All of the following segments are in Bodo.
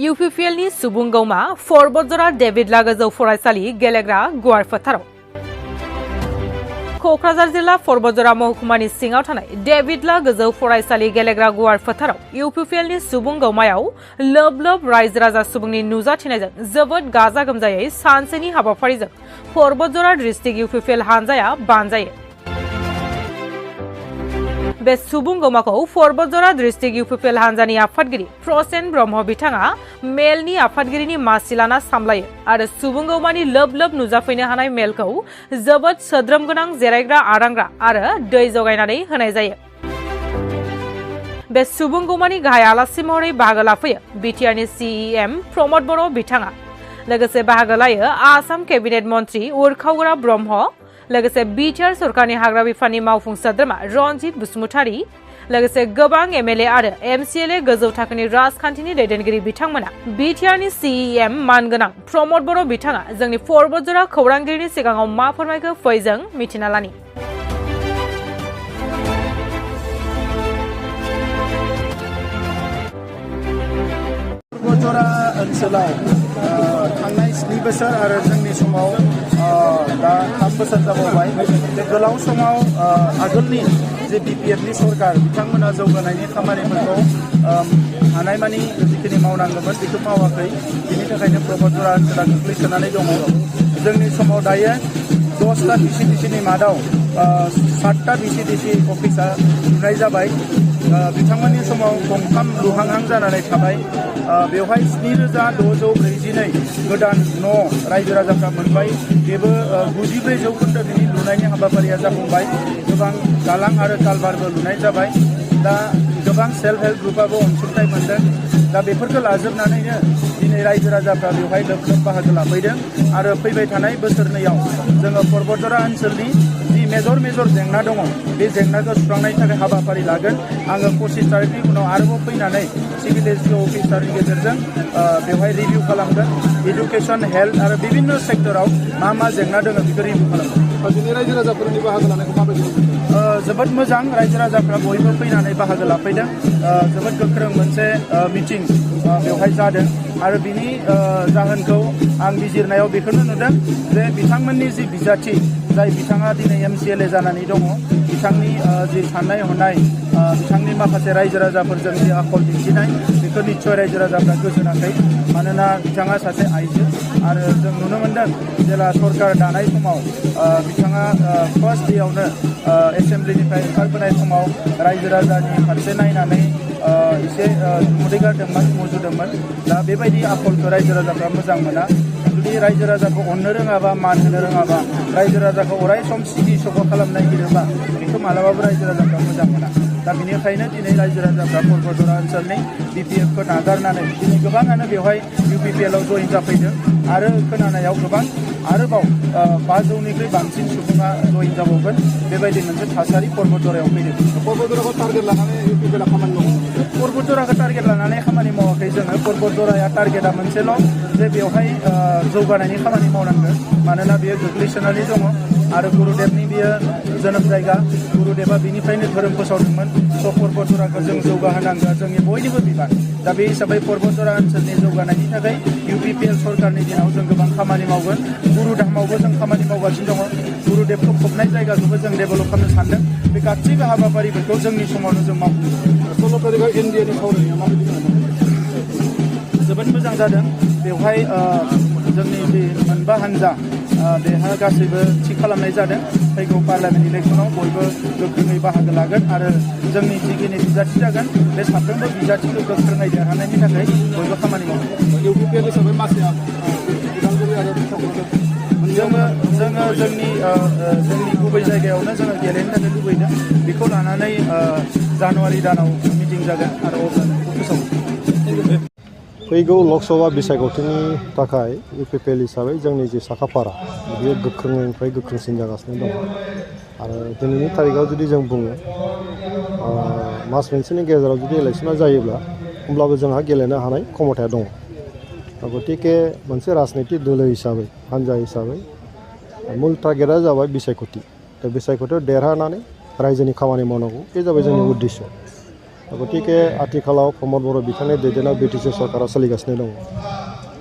UPPLनि सुबुं गौमा फरबजरा डेभिड गोजौ फरायसालि गेलेग्रा गुवार फोथाराव क'क्राझार जिल्ला फरबजरा महकुमानि सिङाव थानाय डेभिड गोजौ फरायसालि गेलेग्रा गुवार फोथाराव UPPLनि सुबुं गौमायाव लोब लोब रायजो राजा सुबुंनि नुजाथिनायजों जोबोद गाजा गोमजायै सानसेनि हाबाफारिजों फरबजरा डिस्ट्रिक्ट UPPL हानजाया बानजायो। बे सुबुं गौमाखौ फरबजरा डिस्ट्रिक्ट UPPL हानजानि आफादगिरि प्रसेन ब्रह्म बिथाङा मेलनि आफादगिरिनि मासि लाना सामलायो आरो सुबुं गौमानि लोब लोब नुजाफैनो हानाय मेलखौ जोबोद सोद्रोम गोनां जिरायग्रा आरांग्रा आरो दै जगायनानै होनाय जायो। बे सुबुं गौमानि गाहाय आलासि महरै बाहागो लाफैयो बिटिआरनि CEM प्रमद बर' बिथाङा। लोगोसे बाहागो लायो आसाम केबिनेट मन्त्रि उरखावग्रा ब्रह्म, लोगोसे बिटिआर सरकारनि हाग्रा बिफाननि मावफुं सोद्रोमा रनजित बसुमतारी, लोगोसे गोबां MLA आरो MCLA गोजौ थाखोनि राजखान्थिनि दैदेनगिरि बिथांमोना। बिटिआरनि CEM मानगोनां प्रमद बर' बिथाङा जोंनि फरबजरा खौरांगिरिनि सिगाङाव मा फोरमायखो फै जों मिथिना लानि। फरबजरा ओनसोलाव थांनाय 7 बोसोर आरो जोंनि समाव दा 3 बोसोर जाबावबाय। बे गोलाव समाव आगोलनि जे BPFनि सरकार बिथांमोना जौगानायनि खामानिफोरखौ हानायमानि जिखिनि मावनांगौमोन बेखौ मावाखै। बेनि थाखायनो फरबजरा ओनसोला गोग्लैसोनानै दङ। जोंनि समाव दायो 10टा VCDCनि मादाव 7टा VCDC अफिसा लुनाय जाबाय। बिथांमोननि समाव गंथाम लुहांहां जानानै थाबाय। बेवहाय 7,642 गोदान न' रायजो राजाफ्रा मोनबाय। बेबो 94% बिनि लुनायनि हाबाफारिया जाफुंबाय। गोबां दालां आरो कालभारबो लुनाय जाबाय। दा गोबां सेल्फ हेल्प ग्रुपआबो अनसुंथाइ मोनदों। दा बेफोरखौ लाजोबनानैनो दिनै रायजो राजाफ्रा बेवहाय लोब लोब बाहागो लाफैदों आरो फैबाय थानाय बोसोरनैयाव जोङो फरबजरा ओनसोलनि जि मेजर जेंना दङ बे जेंनाखौ सुस्रांनायनि थाखाय हाबाफारि लागोन। आङो 25 तारिखनि उनाव आरोबाव फैनानै सिभिल एसडि अफिसारनि गेजेरजों बेवहाय रिभिउ खालामगोन। एडुकेसन, हेल्थ आरो बिभिन्न सेक्टराव मा जेंना दङ बेखौ रिभिउ खालामगोन। दिनै रायजो राजाफोरनि बाहागो लानायखौ माबायदि जोबोद मोजां। रायजो राजाफ्रा बयबो फैनानै बाहागो लाफैदों। जोबोद गोख्रों मोनसे मिटिं बेवहाय जादों आरो बिनि जाहोनखौ आं बिजिरनायाव बेखौनो नुदों जे बिथांमोननि जि बिजाथि जाय बिथाङा दिनै MCLA जानानै दङ, बिथांनि जि साननाय हनाय, बिथांनि माखासे रायजो राजाफोरजों जि आखल दिन्थिनाय बेखौ निस्सय रायजो राजाफ्रा गोजोनाखै। मानोना बिथाङा सासे आइजो आरो जों नुनो मोनदों जेला सरकार दानाय समाव बिथाङा फार्स्ट डेयावनो एसेम्ब्लिनिफ्राय ओंखारबोनाय समाव रायजो राजानि फारसे नायनानै एसे मोदै गारदोंमोन, मुजुदोंमोन। दा बेबायदि आखलखौ रायजो राजाफ्रा मोजां मोना। जुदि रायजो राजाखौ अननो रोङाबा, मान होनो रोङाबा, रायजो राजाखौ अराय सम सिगि सग' खालामनो नागिरोबा बेखौ मालाबाबो रायजो राजाफ्रा मोजां मोना। दा बेनिखायनो दिनै रायजो राजाफ्रा फरबजरा ओनसोलनि BPFखौ नागारनानै दिनै गोबाङानो बेवहाय UPPLआव जइन जाफैदों आरो खोनानायाव गोबां आरोबाव 500निख्रुइ बांसिन सुबुङा जइन जाबावगोन। बेबायदि मोनसे थासारि फरबजरायाव फैदों। फरबजराखौ टारगेट लानानै UPPLआ खामानि मावो। फरबजराखौ टारगेट लानानै खामानि मावाखै जोङो। फरबजराया टारगेटआ मोनसेल' जे बेवहाय जौगानायनि खामानि मावनांगोन। मानोना बेयो गोग्लैसोनानै दङ आरो गुरुदेबनि बेयो जोनोम जायगा। गुरुदेबा बेनिफ्रायनो धोरोम फोसावदोंमोन। स' फरबजराखौ जों जौगाहोनांगौ जोंनि बयनिबो बिबान। दा बे हिसाबै फरबजरा ओनसोलनि जौगानायनि थाखाय UPPL सरकारनि दिनाव जों गोबां खामानि मावगोन। गुरुधामावबो जों खामानि मावगासिनो दङ। गुरुदेबखौ फबनाय जायगाखौबो जों डेभेलप खालामनो सानदों। बे गासैबो हाबाफारिफोरखौ जोंनि समावनो जों मावगोन। 16 तारिखआव NDAनि सावरायनाया माबायदि जादों? जोबोद मोजां जादों। बेवहाय जोंनि बे मोनबा हान्जा बेहा गासैबो थि खालामनाय जादों। फैगौ पार्लामेन्ट इलेक्सनाव बयबो गोख्रोङै बाहागो लागोन आरो जोंनि जिखिनि बिजाथि जागोन बे साफ्रोमबो बिजाथिखौ गोख्रोङै देरहानायनि थाखाय बयबो खामानि मावगोन। UPPL हिसाबै मासिया उदालगुरि आरो जोङो जोंनि गुबै जायगायावनो जोङो गेलेनो थाखाय लुबैदों। बेखौ लानानै जानुवारि दानाव मिटिं जागोन आरो अब्ला फोसावगोन। फैगौ लकसभा बिसायख'थिनि थाखाय UPPL हिसाबै जोंनि जि साखाफारा बेयो गोख्रोंनिफ्राय गोख्रोंसिन जागासिनो दं आरो दिनैनि तारिखआव जुदि जों बुङो मास मोनसेनि गेजेराव जुदि इलेक्सना जायोब्ला होमब्लाबो जोंहा गेलेनो हानाय क्षमताया दङ। गतिके मोनसे राजनितिक दोलो हिसाबै, हान्जा हिसाबै मुल टार्गेटआ जाबाय बिसायख'थि। दा बिसायख'थियाव देरहानानै रायजोनि खामानि मावनांगौ, बे जाबाय जोंनि उद्देश्य। गतिके आथिखालाव प्रमद बर' बिथांनि दैदेननायाव बिटिसि सरकारा सोलिगासिनो दङ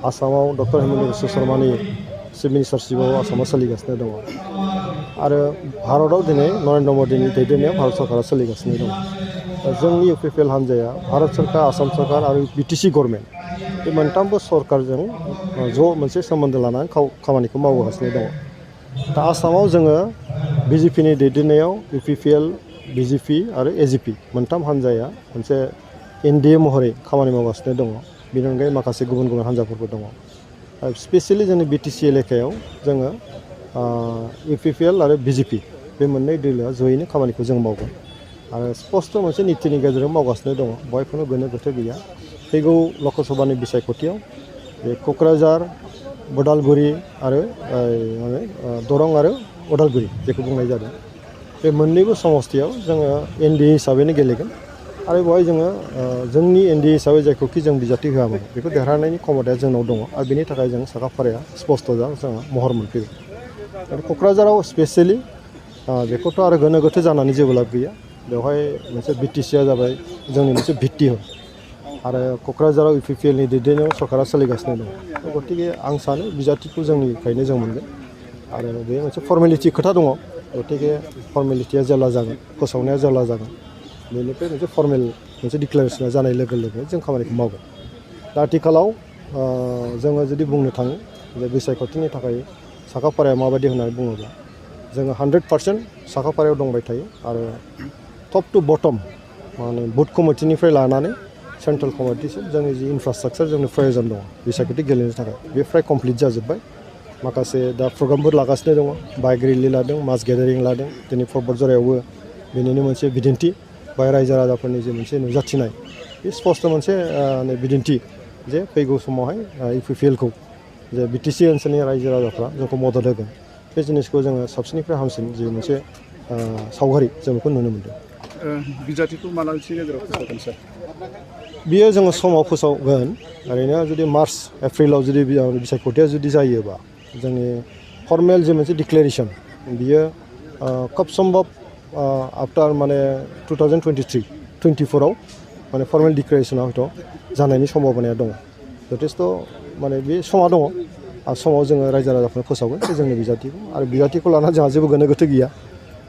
आसामाव डक्टर हेमन्त बिश्व शर्मानि चिफ मिनिस्टारशिपआव आसामा सोलिगासिनो दङ आरो भारतआव दिनै नरेन्द्र मदिनि दैदेननायाव भारत सरकारा सोलिगासिनो दङ जोंनि इउपिपिएल हान्जाया भारत सरकार आसाम सरकार आरो बिटिसि गभर्नमेन्ट बे मोनथामबो सरकारजों ज' मोनसे सोमोन्दो लानानै खामानिखौ मावगासिनो दङ दा आसामाव जोङो बिजेपिनि दैदेननायाव इउपिपिएल बिजेपि आरो एजिपि मोनथाम हान्जाया मोनसे एनडिए महरै खामानि मावगासिनो दङ बेनि अनगायै माखासे गुबुन गुबुन हान्जाफोरबो दङ स्पेसियेलि जोंनि बिटिसि एलेकायाव जोङो इउपिपिएल आरो बिजेपि बे मोननै दोलोआ जयैनो खामानिखौ जों मावगोन आरो स्पस्ट मोनसे नितिनि गेजेरजों मावगासिनो दङ बेवहाय खुनु गोनो गोथो गैया फैगौ लकसभानि बिसायख'थियाव बे क'क्राझार उदालगुरि आरो दरं आरो उदालगुरि जेखौ बुंनाय जादों बे मोननैबो समस्तियाव जोङो एनडिए हिसाबैनो गेलेगोन आरो बेवहाय जोङो जोंनि एनडिए हिसाबै जायखौखि जों बिजाथि होआमोन बेखौ देरहानायनि क्षमताया जोंनाव दङ आरो बेनि थाखाय जों साखाफाराया स्पस्ट जोङो महर मोनफैगोन आरो क'क्राझाराव स्पेसियेलि बेखौथ' आरो गोनो गोथो जानानै जेबो लाब गैया बेवहाय मोनसे बिटिसिआ जाबाय जोंनि मोनसे भित्ति आरो क'क्राझाराव इउपिपिएलनि दैदेननायाव सरकारा सोलिगासिनो दङ गतिके आं सानो बिजाथिखौ जोंनिफ्रायनो जों मोनगोन आरो बे मोनसे फर्मेलिटि खोथा दङ गतिके फर्मेलिटिया जेब्ला जागोन फोसावनाया जेब्ला जागोन बेनिफ्राय मोनसे फर्मेल मोनसे डिक्लेरेसना जानाय लोगो लोगो जों खामानिखौ मावगोन दा आथिखालाव जोङो जुदि बुंनो थाङो जे बिसायख'थिनि थाखाय साखाफाराया माबायदि होननानै बुङोब्ला जोङो 100% साखाफारायाव दंबाय थायो आरो टप टु बटम माने बुथ कमिटिनिफ्राय लानानै सेन्ट्रेल कमिटिसिम जोंनि जि इनफ्रास्ट्राक्चार जोंनो प्रयोजन दङ बिसायख'थि गेलेनो थाखाय बे फ्राय कमप्लिट जाजोब्बाय माखासे दा प्रग्रामफोर लागासिनो दङ बाइक रेलि लादों मास गेदारिं लादों दिनै बतझरायावबो बेनिनो मोनसे बिदिन्थि बाय रायजो राजाफोरनि जे मोनसे नुजाथिनाय बे स्पस्ट मोनसे बिदिन्थि जे फैगौ समावहाय इउपिपिएलखौ जे बिटिसि ओनसोलनि रायजो राजाफ्रा जोंखौ मदद होगोन बे जिनिसखौ जोङो साबसिननिफ्राय हामसिन जि मोनसे सावगारि जों बेखौ नुनो मोन्दों बिजाथिखौ मालासि गेजेराव फोसावगोन सार बियो जोङो समाव फोसावगोन ओरैनो जुदि मार्च एप्रिलाव जुदि बिसायख'थिया जुदि जायोबा जोंनि फर्मेल जे मोनसे डिक्लेरेसन बियो खोब सम्भब आफ्टार माने 2023-24आव माने फर्मेल डिक्लेरेसना हयथ' जानायनि सम्भावनाया दङ जथेस्थ' माने बे समा दङ आरो समाव जोङो रायजो राजाफोरनो फोसावगोन बे जोंनि बिजाथिखौ आरो बिजाथिखौ लानानै जोंहा जेबो गोनो गोथो गैया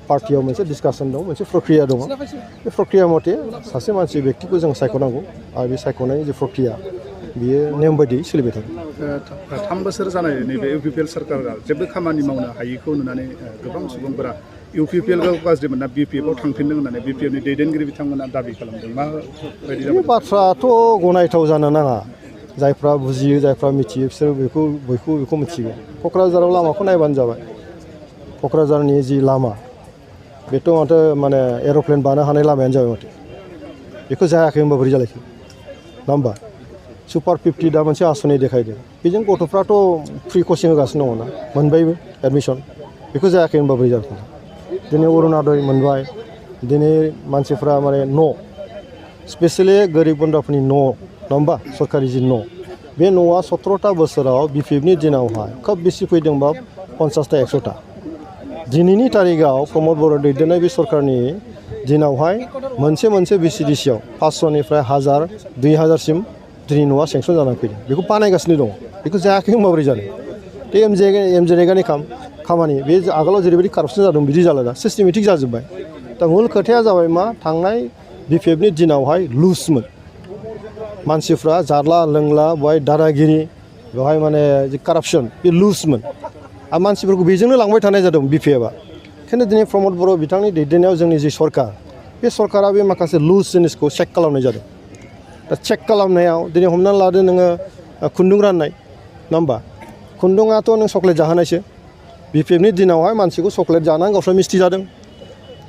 पार्टियाव मोनसे डिसकासन दं मोनसे प्रक्रिया दङ बे प्रक्रिया मथे सासे मानसि व्यक्तिखौ जों सायख'नांगौ आरो बे सायख'नायनि जे प्रक्रिया बियो नेम बायदियै सोलिबाय थागोन 3 बोसोर जानाय नैबे इउपिपिएल सरकारा जेबो खामानि मावनो हायिखौ नुनानै गोबां सुबुंफोरा इउपिपिएलखौ गाज्रि मोनना बिपिएफआव थांफिनदों होननानै बिपिएफनि दैदेनगिरि बिथांमोना दाबि खालामदों माबायदि बे बाथ्रायाथ' गनायथाव जानो नाङा जायफ्रा बुजियो जायफ्रा मिथियो बिसोर बेखौ मिथिगौ क'क्राझाराव लामाखौ नायबानो जाबाय क'क्राझारनि जि लामा बेथ' माथो माने एर'प्लेन बानो हानाय लामायानो जाबाय माथो बेखौ जायाखै होनबा बोरै जालायखो नङा होमबा सुपार 50 दा मोनसे आसनि देखायदों बेजों गथ'फ्राथ' फ्रि कचिं होगासिनो दङ ना मोनबायबो एडमिसन बेखौ जायाखै होनबा बोरै जाखो दिनै अरुणादय मोनबाय दिनै मानसिफ्रा माने न' स्पेसियेलि गोरिब गुन्द्राफोरनि न' नङा होमबा सरकारि जि न' बे न'आ 17टा बोसोराव बिपिएफनि दिनावहाय खोब बेसि फैदोंबा 50टा 100टा दिनैनि तारिखआव प्रमद बर' दैदेननाय बे सरकारनि दिनावहाय मोनसे बिसिडिसियाव 500निफ्राय 1000 2000सिम दिनै न'आ सेंसन जानानै फैदों बेखौ बानायगासिनो दङ बेखौ जायाखै होनबा बोरै जादों बे एमजेरेगानि खामानि बे आगोलाव जेरैबायदि कारापसन जादों बिदि जाला दा सिस्टेमेटिक जाजोब्बाय दा मुल खोथाया जाबाय मा थांनाय बिपिएफनि दिनावहाय लुजमोन मानसिफ्रा जाला लोंला बेवहाय दादागिरि बेवहाय माने जे कारापसन बे लुजमोन आरो मानसिफोरखौ बेजोंनो लांबाय थानाय जादों बिपिएफआ खिन्थु दिनै प्रमद बर' बिथांनि दैदेननायाव जोंनि जि सरकार बे सरकारा बे माखासे लुज जिनिसखौ चेक खालामनाय जादों दा चेक खालामनायाव दिनै हमनानै लादो नोङो खुन्दुं राननाय नङा होमबा खुन्दुङाथ' नों चक्लेट जाहोनायसो बिपिएफनि दिनावहाय मानसिखौ चक्लेट जानानै गावस्रा मिस्थि जादों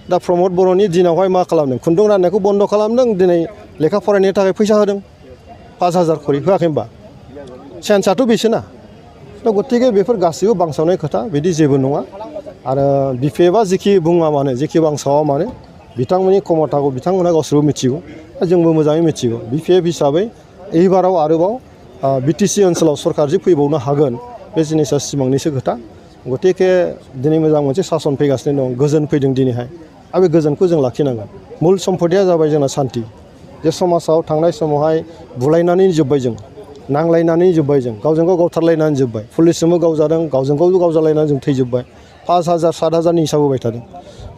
दा प्रमद बर'नि दिनावहाय मा खालामदों खुन्दुं राननायखौ बन्द' खालामदों दिनै लेखा फरायनायनि थाखाय फैसा होदों 5000 खरि होआखै होमबा सेन्सआथ' बेसोना दा गतिके बेफोर गासैबो बांसावनाय खोथा बिदि जेबो नङा आरो बिपिएफआ जेखि बुङा मानो जेखि बांसावा मानो बिथांमोननि क्षमताखौ बिथांमोना गावसोरबो मिथिगौ जोंबो मोजाङै मिथिगौ बिपिएफ हिसाबै एबाराव आरोबाव बिटिसि ओनसोलाव सरकार जे फैबावनो हागोन बे जिनिसा सिमांनिसो खोथा गतिके दिनै मोजां मोनसे सासन फैगासिनो दं गोजोन फैदों दिनैहाय आरो बे गोजोनखौ जों लाखिनांगोन मुल सम्पतिया जाबाय जोंना सान्थि जे समाजाव थांनाय समावहाय बुलायनानै जोब्बाय जों नांलायनानै जोब्बाय जों गावजों गाव गावथारलायनानै जोब्बाय पुलिसजोंबो गावजादों गावजों गाव गावजालायनानै जों थैजोब्बाय 5,000 7,000नि हिसाब होबाय थादों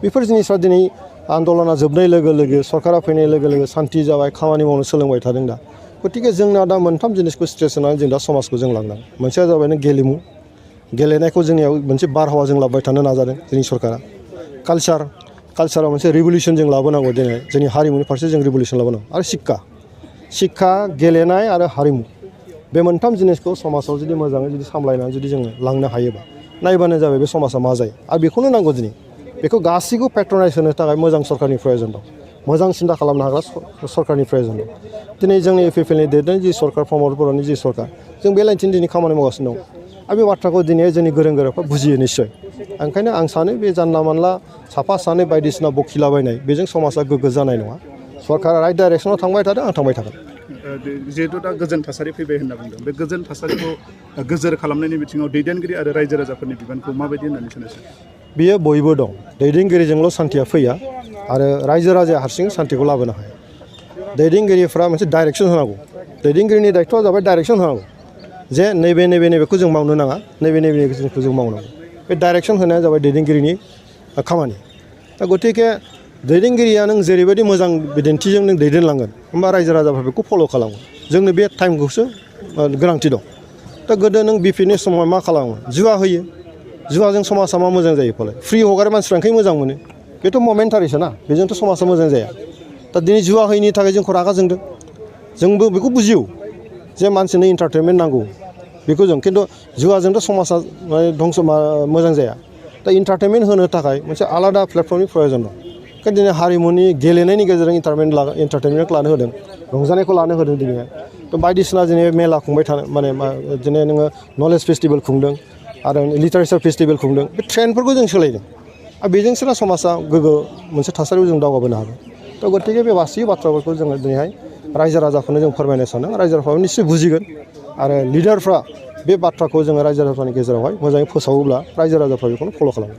बेफोर जिनिसफ्रा दिनै आन्दलना जोबनाय लोगो लोगो सरकारा फैनाय लोगो लोगो सान्थि जाबाय खामानि मावनो सोलोंबाय थादों दा गतिके जोंना दा मोनथाम जिनिसखौ स्ट्रेस होनानै जों दा समाजखौ जों लांदों मोनसेया जाबाय गेलेमु गेलेनायखौ जोंनियाव मोनसे बारहावा जों लाबोबाय थानो नाजादों जोंनि सरकारा कालचाराव मोनसे रिभलिउसन जों लाबोनांगौ दिनै जोंनि हारिमुनि फारसे जों रिभलिउसन लाबोनांगौ आरो शिक्षा गेलेनाय आरो हारिमु बे मोनथाम जिनिसखौ समाजाव जुदि मोजाङै जुदि सामलायनानै जुदि जोङो लांनो हायोबा नायबानो जाबाय बे समाजा मा जायो आरो बेखौनो नांगौ दिनै बेखौ गासैखौबो पेट्रनाइज होनो थाखाय मोजां सरकारनि प्रयजन दं मोजां सिन्था खालामनो हाग्रा सरकारनि प्रयजन दं दिनै जोंनि इउपिपिएलनि दैदेन जि सरकार प्रमद बर'नि जि सरकार जों बे लाइनथिं दिनै खामानि मावगासिनो दं आरो बे बाथ्राखौ दिनै जोंनि गोरों गोराफ्रा बुजियो निस्सय ओंखायनो आं सानो बे जानला मानला साफा सानै बायदिसिना बखिलाबायनाय बेजों समाजा गोग्गो जानाय नङा सरकारा राइट डाइरेक्सनाव थांबाय थादों आं थांबाय थागोन जिहेतु दा गोजोन थासारि फैबाय होनना बुंदों बे गोजोन थासारिखौ गोजोर खालामनायनि बिथिङाव दैदेनगिरि आरो रायजो राजाफोरनि बिबानखौ माबायदि होननानै सानो बियो बयबो दं दैदेनगिरिजोंल' सान्थिया फैया आरो रायजो राजाया हारसिं सान्थिखौ लाबोनो हाया दैदेनगिरिफ्रा मोनसे डाइरेक्सन होनांगौ दैदेनगिरिनि दायथ'आ जाबाय डाइरेक्सन होनांगौ जे नैबेखौ जों मावनो नाङा नैबेखौ जों मावनांगौ बे डाइरेक्सन होनाया जाबाय दैदेनगिरिनि खामानि दा गतिके दैदेनगिरिया नों जेरैबायदि मोजां बिदिन्थिजों नों दैदेनलांगोन होमबा रायजो राजाफ्रा बेखौ फल' खालामो जोंनो बे टाइमखौसो गोनांथि दं दा गोदो नों बिपिनि समाव मा खालामो जुवा होयो जुवाजों समाजा मा मोजां जायो फालाय फ्रि हगारो मानसिफ्रा ओंखायनो मोजां मोनो बेथ' ममेन्टारिसो ना बेजोंथ' समाजा मोजां जाया दा दिनै जुवा होयैनि थाखाय जोंखौ रागा जोंदों जोंबो बेखौ बुजियो जे मानसिनो इन्टारटेनमेन्ट नांगौ बेखौ जों खिन्थु जुवाजोंथ' समाजा माने धंस मोजां जाया दा इन्टारटेनमेन्ट होनो थाखाय मोनसे आलादा प्लेटफर्मनि प्रयजन दं ओंखायनो दिनै हारिमुनि गेलेनायनि गेजेरजों इन्टारटेनमेन्ट लानो होदों रंजानायखौ लानो होदों दिनै थ' बायदिसिना दिनै मेला खुंबाय थानो माने दिनै नोङो नलेज फेस्टिभेल खुंदों आरो लिटारेचार फेस्टिभेल खुंदों बे ट्रेन्डफोरखौ जों सोलायदों आरो बेजोंसो समाजा गोग्गो मोनसे थासारियाव जों दावगाबोनो हागोन थ' गतिके बे गासै बाथ्राफोरखौ जोङो दिनैहाय रायजो राजाफोरनो जों फोरमायनो सानदों रायजो राजाफ्रा निश्चय बुजिगोन आरो लिडारफ्रा बे बाथ्राखौ जोङो रायजो राजाफोरनि गेजेरावहाय मोजाङै फोसावोब्ला रायजो राजाफ्रा बेखौनो फल' खालामो